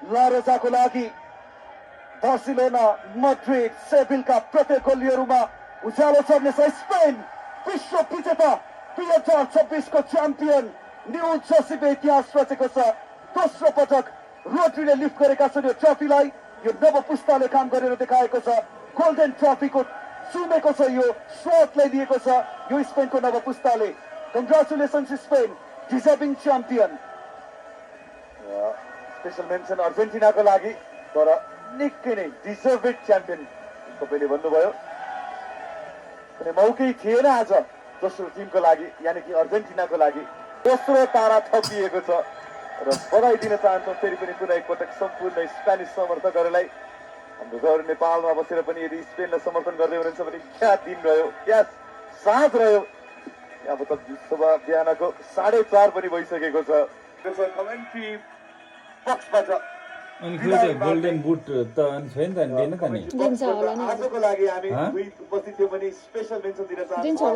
लारोसाको लागि Barcelona Madrid सेभिलका प्रत्येक गोलीहरूमा उज्यालो चढ्नेछ। Spain विश्व विजेता 2026 को च्याम्पियन न्यू जर्सीको इतिहास रचेको छ। दोस्रो पटक रोड्रीले लिफ्ट गरेका छन् यो ट्रफीलाई। यो नव पुस्ताले काम गरेर देखाएको छ। गोल्डन ट्रफीको चुमेको छ, यो स्वादलाई लिएको छ यो स्पेनको नव पुस्ताले। Congratulations Spain, deserving champion. Special mention अर्जेन्टिनाको लागि, तर निकै नै डिजर्भिङ च्याम्पियन तपाईँले भन्नुभयो। कुनै मौकै थिएन आज दोस्रो टिमको लागि, यानि कि अर्जेन्टिनाको लागि दोस्रो तारा थपिएको छ र बधाई दिन चाहन्छौँ फेरि पनि कुनै एकपटक सम्पूर्ण स्पेनिस समर्थकहरूलाई। हाम्रो घर नेपालमा बसेर पनि यदि स्पेनलाई समर्थन गर्दै हुनुहुन्छ भने क्या दिन रह्यो, क्या साँझ रह्यो। अब त सुबह बिहानको 4:30 पनि भइसकेको छ। कमेन्ट्री बक्सबाट अनि त्यो चाहिँ गोल्डन बुट त अनि छैन त दिएन त नि दिन्छ होला नि आजको लागि हामी दुई उपस्थित थियौँ भने स्पेशल मेन्सन दिन चाहन्छौँ।